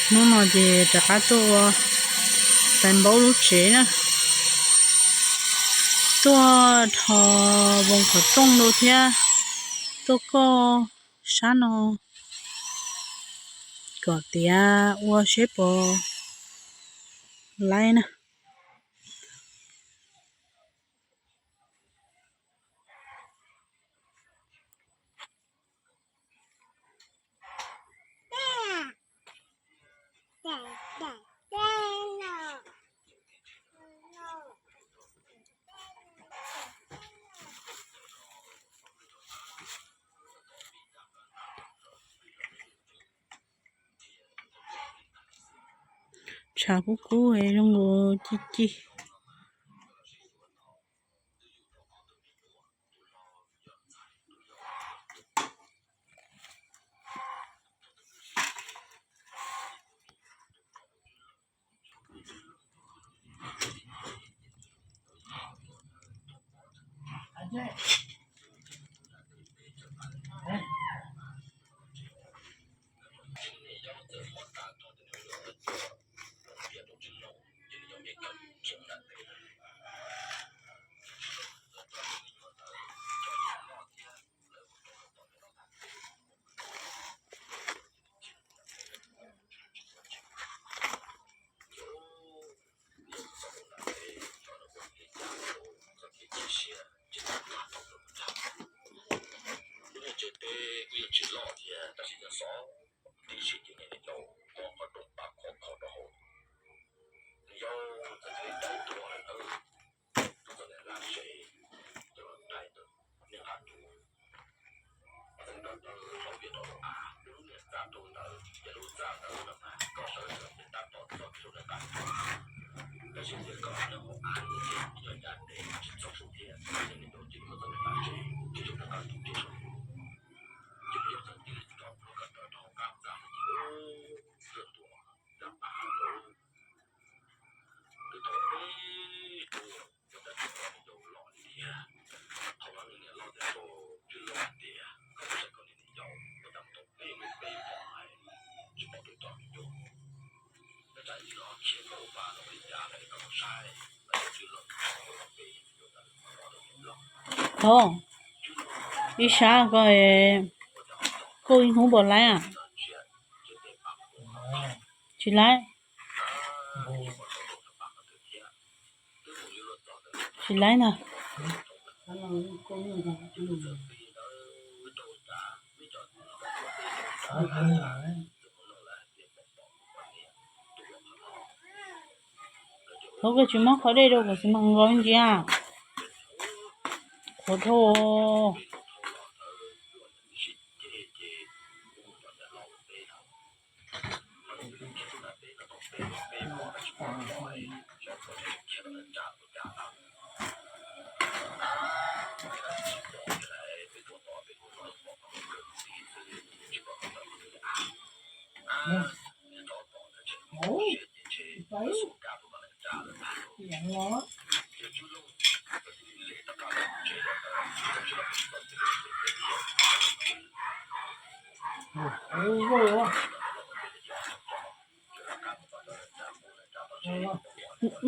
Hnub no ces rov qab tuaj ua tais npaub lub tsev na, tuaj rho voos qhov rooj rau thiab tuaj koj sab no kom tiav ua seb puas laib na. Tshav kub kub zoo nkaus ci ci. Tod, ib sab ko, koj ib hnub puas laib? Tsis laib. Tsis laib na. Thov koj tsis muab qhov dej rau kuv xwb mas nkaus ntsia. Qhuav dhau.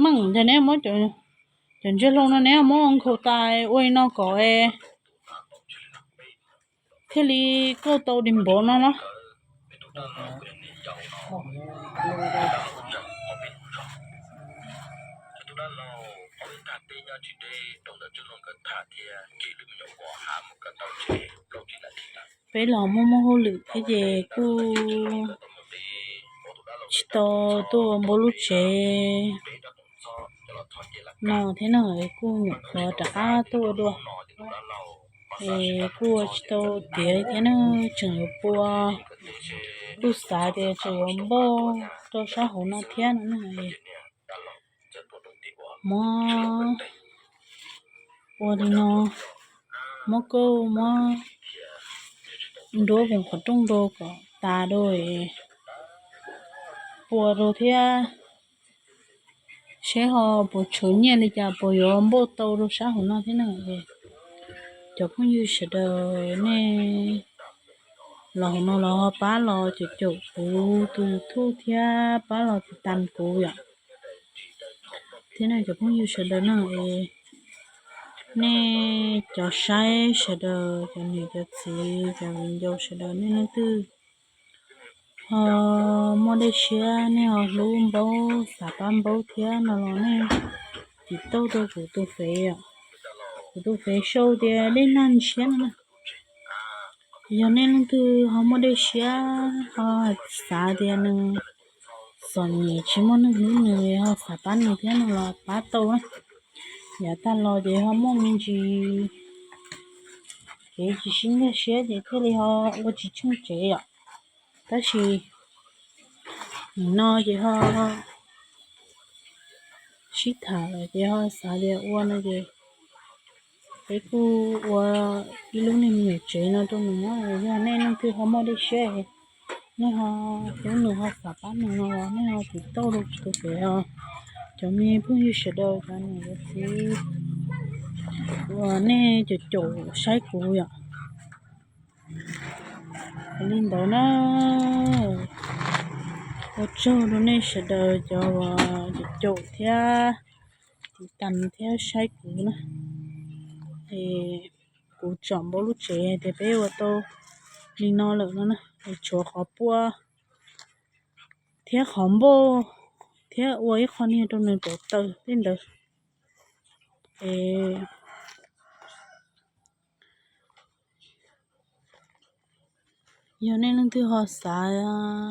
Meej ntag, neb muab cov ntsiag loo no neb muab nkhaus tas ua li no kom thiaj li kauj tau dig npaum no los. Peb los muaj muaj hauj lwm thiab ces kuj tsis tau tuaj npau lub tsev no thiab na, kuj nyuam qhuav rov qab tuaj ua dua es kuj ua tsis tau tiav thiab na, tseem yuav pua, kuj xav tias tseem yuav npauj rau sab hauv no thiab no na. Muab ua li no, muab kauj muab nruab voos qhov rooj rau kom tas rau, pua rau thiab seb ho puas tshuav nyiaj li cas puas yuav npauj tau rau sab hauv no thiab na. Cov phooj ywg sawv daws nej los hauv no los ho pab los caum caum kuv tus YouTube thiab pab los tiv tas kuv yom. Thiab nej cov phooj ywg sawv daws no es nej cov saib sawv daws, cov niam cov txiv cov viv ncaus sawv daws, nej leej twg ho muaj dej siab, nej ho hlub Npaub, xav pab Npaub thiab no los nej tiv tauj rau kuv tus fev, kuv tus fev sau tias Dej Nag Ntshiab no na. Yog nej leej twg ho muaj dej siab, ho xav tias nws txom nyem tsis muaj neeg hlub nws, ho xav pab nws thiab no los pab tau na. Yav tag los ces ho muaj me ntsis kev tsis sib nkag siab ces thiaj li ho ua tsis tsheej tsev yom. Tab sis nim no ces ho sib tham lawm ces ho xav tias ua no ces peb kuj ua ib lub niag me nyuam tsev no rau nws. Yog nej leej twg ho muaj dej siab, nej ho hlub nws ho xav pab nws no los nej ho tiv tauj rau kuv tus fev os. Cov me phooj ywg sawv daws, cov niam cov txiv uas nej caum caum saib kuv yom. Li ntawd na, ua tsaug rau nej sawv daws cov uas caum caum thiab tiv tas thiab saib kuv na. Es kuv tsom Npaub lub tsev hais tias peb ua tau li no lawm no na, es tshuav qhov puab thiab qhov npauj thiab ua ib qho niag rau nws rauv taws li ntawd. Es yog nej leej twg ho xav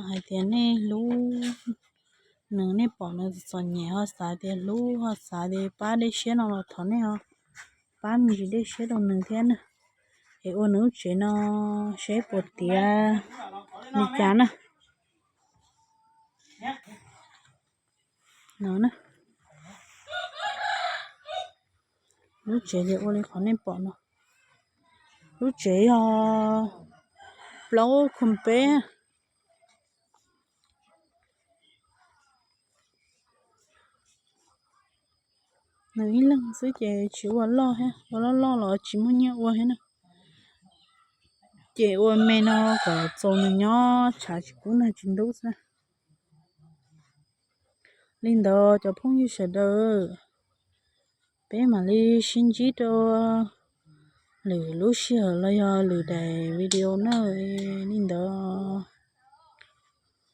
hais tias nej hlub nws, nej pom nws txom nyem ho xav tias hlub, ho xav tias pab dej siab no los thov nej ho pab me ntsis dej siab rau nws thiab na. Es ua nws lub tsev no seb puas tiav li cas na. No na, lub tsev ces ua li qhov nej pom no. Lub tsev yog plaub khum peb. Nws ib leeg xwb ces tsis ua loj thiab, ua loj loj los tsis muaj nyiaj ua thiab na. Ces ua me no kom txaus nws nyob tshav tsis kub nag tsis ntub xwb. Li ntawd cov phooj ywg sawv daws, peb mam li sib ntsib rau lwm lub sij hawm los yog lwm daim video na. Li ntawd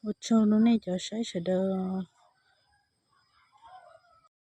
ua tsaug rau nej cov saib sawv daws.